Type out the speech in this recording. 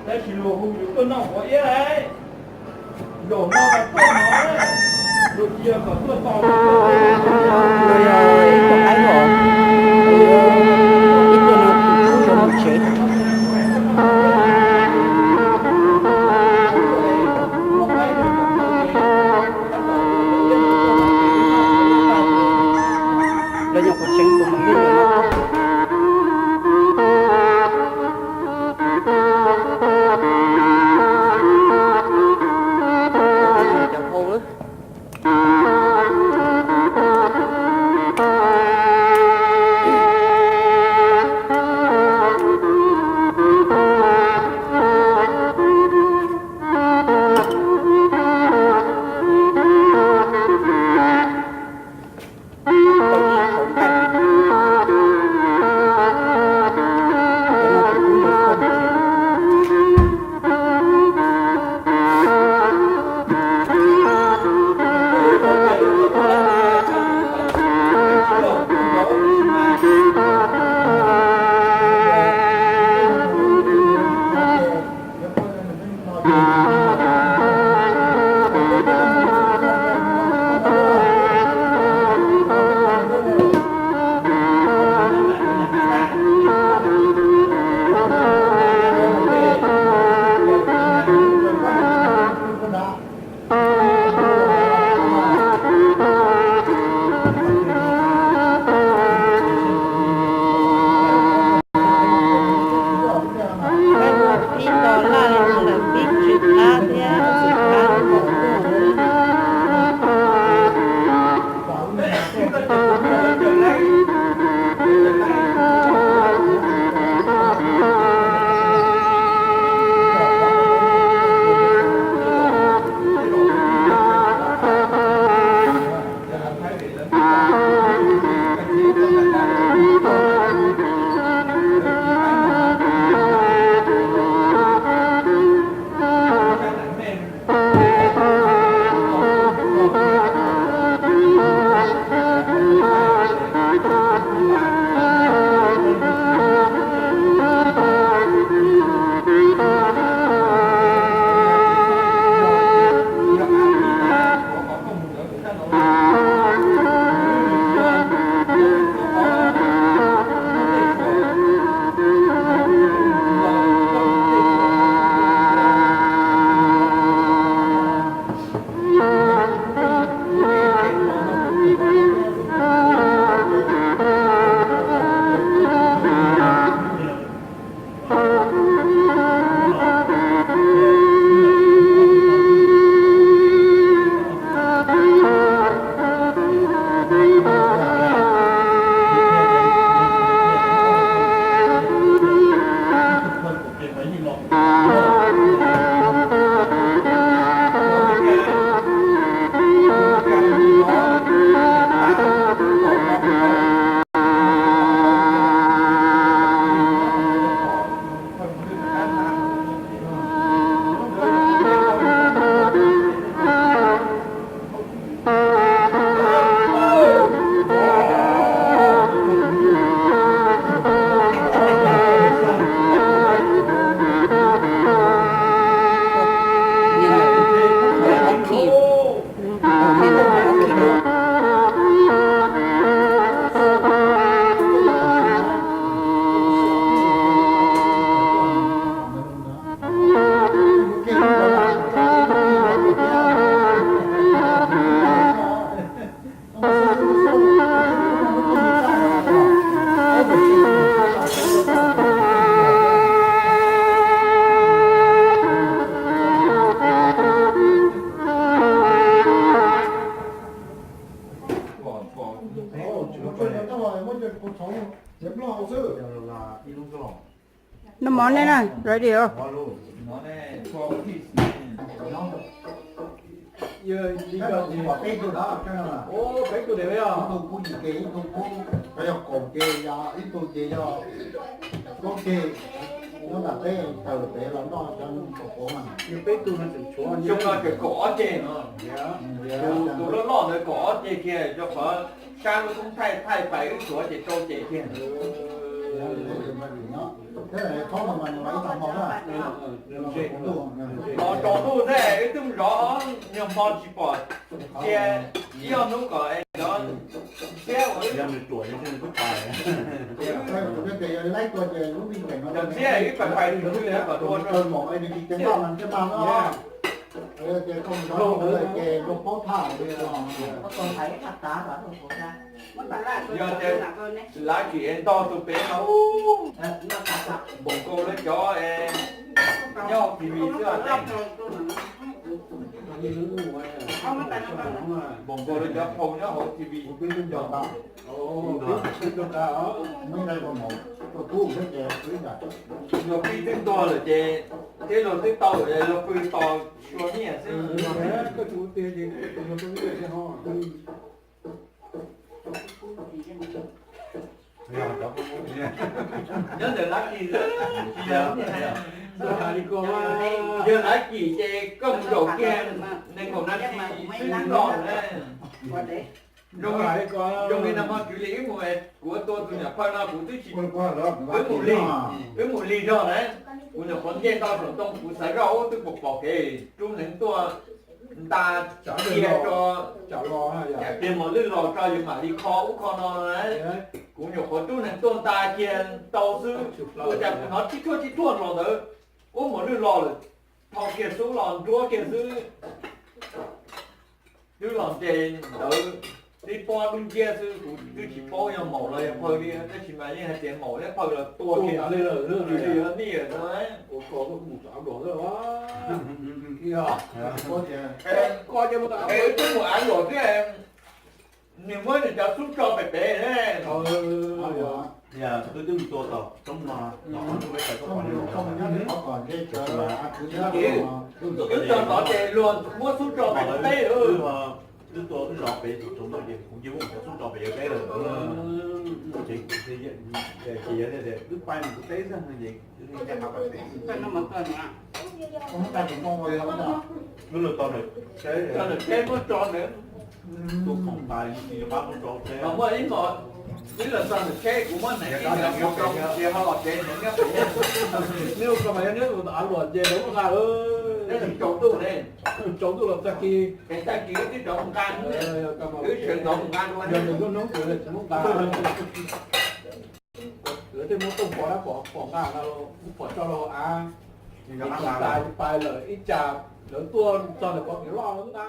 Tab sis luag hu yus tuaj noj quav iab lawm, zaum no mas tuaj no, luag tsis yog kom tuaj tos. Los yog ib tug qaib os, ib pliag no tus tub yuav mus tsev. Lawv nyuam qhuav tseev tus mus ib pliag no. Cov hau lawm. Peb ua pib los laj li no lawm pib tsis qab thiab tsis qab. Noj mov nej na, radio. Xyoo no ces kaum ob ceg no, tus loj loj ntawd kaum ob ceg kiag, rau qhov sab lub koob thaij thaij pais wb suav ces rau ceg kiag. Hmo tsaus ntuj thiab wb twb mus zov, niag hmo tsis pom cia, ib ob hnub kom cov ntxhiab ua wb, cov ntxhiab wb pais pais tus twg kom tua Yog tias lav kis es ntog tus pem no, npaum nkaus lawv cov nyob hauv T V xwb os. Npaum nkaus lawv cov phau nyob hauv T V. Yog pib twb ntuag lawm ces tej luag twb tau lawm, luag pw tos sua nyiaj xwb. Nyob ntawm lav kis, yog lav kis ces koj mus zaum kiag nees nkaum nas this xwb los na. Zoo li no ho kwv li wb mus, kuv tua tus nyuam phauj no kuv twb tsis, wb mus lig, wb mus lig zog na. Kuv nyuam qhuav nce tau saum ntoo kuv xav zoj ub twb pom pom kev rub hneev tuaj nta kiag rau, tias mos lwj los tso yus mam li kho ub kho no na. Kuv nyuam qhuav rub hneev tuaj nta kiag tau xwb, ua cas kuv hnov tib thuaj tib thuaj los ntawd, ub mos lwj los lawm, thau kiag xub los nruab kiag xwb. Twb los nres ntawd tib pob dub nciab xwb, kuv twb tsis paub yog maum los yog phawj li, tab sis mas yeej hais tias maum thiab phawj los tua kiag li lawm, tsis li nij lawm no. Twb mus av luam thiab, nws muab nws cov xub tso pem pem ne. Wb twb mus tua tom roob no, wb tso tod ces luag muab xub tso pem pem lawm. Wb tua wb zov pem tom roob no ces kuv cia muab cov xub tso pem yav teb lawm. Ces wb pais mus kuv teb xwb ces wb los tau ntawm tsheb, tus khoom tas ces pab muab tso tsheb. Muaj ib hmos wb los txog ntawm tsheb kuv muab hneev ib hmos rau ces ho los tsev hneev nyob pem. Neb ua ko mas yog neb tus av luam ces lawv muab nqa lawm. Tsaus ntuj ne, tsaus ntuj los tag kis, tag kis wb twb rov mus nqa, wb sawv ntxov mus nqa dua. Yog nws lub hnub twg tsis muab nqa. Lawv thiaj muab tooj pov dab pov pom nqa no, pom tso rau av, tas pais lawm ib tsam lawv tuaj txog ntawm pov kev loj lawv nqa.